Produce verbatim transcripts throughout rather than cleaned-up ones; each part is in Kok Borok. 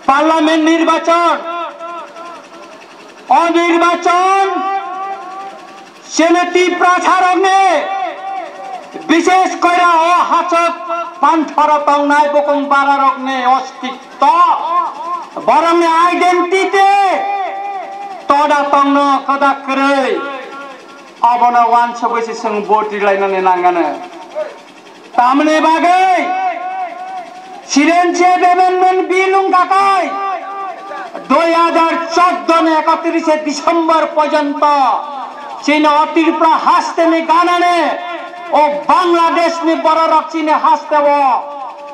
Parliament nirbachon, o nirbachon chini Tiprasarokni, bishesh kore o hachwk panthoro tongnai bukung bararokni ostitto, borokni identity toda tongno kwdak kwrwi, obono uansugwi se chwng vote rilainani nangano. Tamni bagwi Citizenship Amendment Bill wngkha kai dui hajar chordo ni ekotrise December porjonto chini o Tripura hasteni ganani o Bangladeshni bororok chini hasteo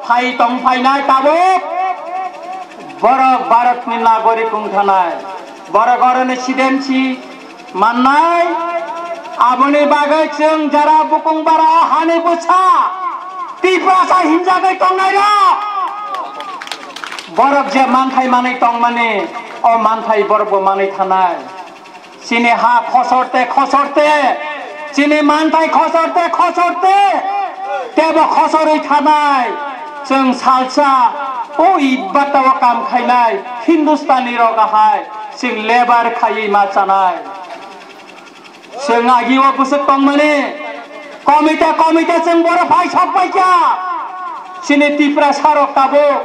phai tong phainai tabuk borok Bharatni nagorik wngthanai borok oroni citizenship mannai. Aboni bagwi chwng jara bukung bara o hani bwsa Tiprasa hinjagwi tongnairok, borok je manthai manwi tongmani, o manthai borokbo manwi thanai. Chini ha khosorte khosorte, chini manthai khosorte khosorte, tebo khosorwi thanai. Chwng salsa o itbata o kam khainai Hindustani rok ahai, chwng lebar khaiwi ma chanai. Chwng agi o bwswk tongmani komite komite chwng boro phai sok paikha. Chini Tiprasa rok tabuk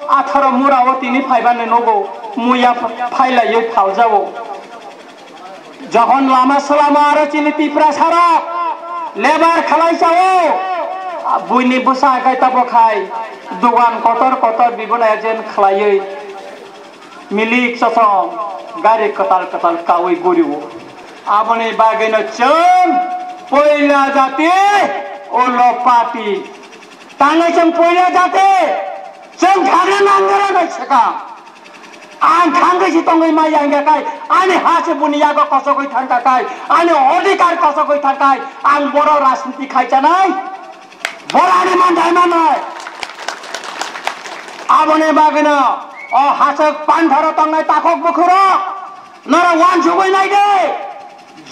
atharo mura o tini phaibani nogo muya phailaiwi phaljago. Jokhon lama salama aro chini Tiprasa rok lebar khalai chao, buini bwsa kai tabuk khai dogan kotor kotor bibono agent khlaiwi. Milik sosom gari kwtal kwtal kaui gurio. Aboni bagwino chwng poila jati ulo party. Tangwi chwng poila jati, chwng thangna nangwra nai swkang. Ang thangwi si tongwi maya hingka kai, ani ha se buni yago kosogwi thangka kai, ani odhikar kosogwi thangkai, ang boro rajniti khai chanai. Borani manthai manai. Aboni bagwino o hachwk panthoro tongnai takhuk bukhurok norok uansugwi nai di.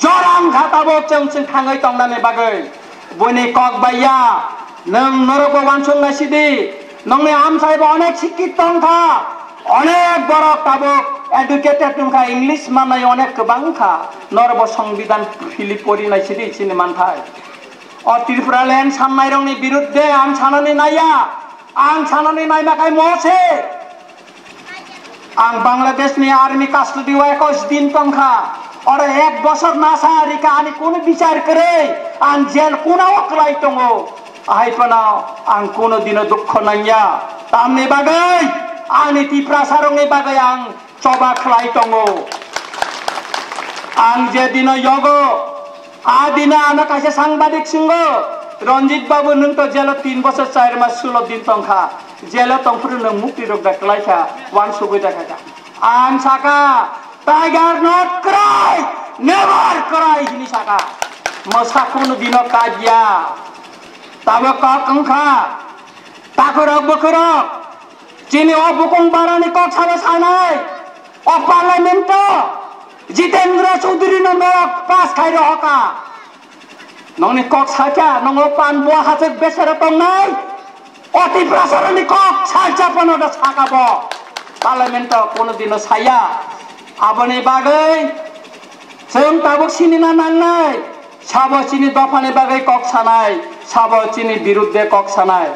Jora wngkha tabuk chwng chwng thangwi tongnani bagwi. Buini kok bai ya, nwng norokbo uansuk nai sidi. Nongni amchaibo onek sikkit tongkha, onek borok tabuk educated wngkha, English mannai onek kwbang wngkha. Norokbo songbidan philip pori nai sidi chini manthai. O Tripura land sannairokni birudde ang sanani naiya, ang sanani naima kai mo se. Ang Bangladeshni army custody o ekus din tongkha, oro ek bosor nasa rika ani kunu bichar kwrwi, ang jail kunao kwlai tongo. Ahai phano ang kunu dino dukho nangya, tamni bagwi ani Tiprasarokni bagwi ang choba khlai tongo. Ang je dino yogo, a dino ano kaisa sangbadik swnggo, "Ranjit Babu, nwng to jelo tin bosor char mas sulo din tongkha, jelo tongphuru nwng mukti rok da kwlaikha, uansugwi da khaikha." Ang saka, "Tiger not cry, never cry," hini saka. Mwsa kunu dino kajya. Tabuk kok wngkha, takhurok bukhurok, chini o bukung barani kok sabo sanai, o parliament o Jitendra Chaudhary no norok pass khai rohoka. Nongni kok sakya, nongo pan bua hachwk besero tongnai, o Tiprasarani kok salsa pono da saka bo. Parliament o kono dino saya. Aboni bagwi chwng tabuk sinina nangnai. Sabo chini dophani bagwi kok sanai, sabo chini birudde kok sanai.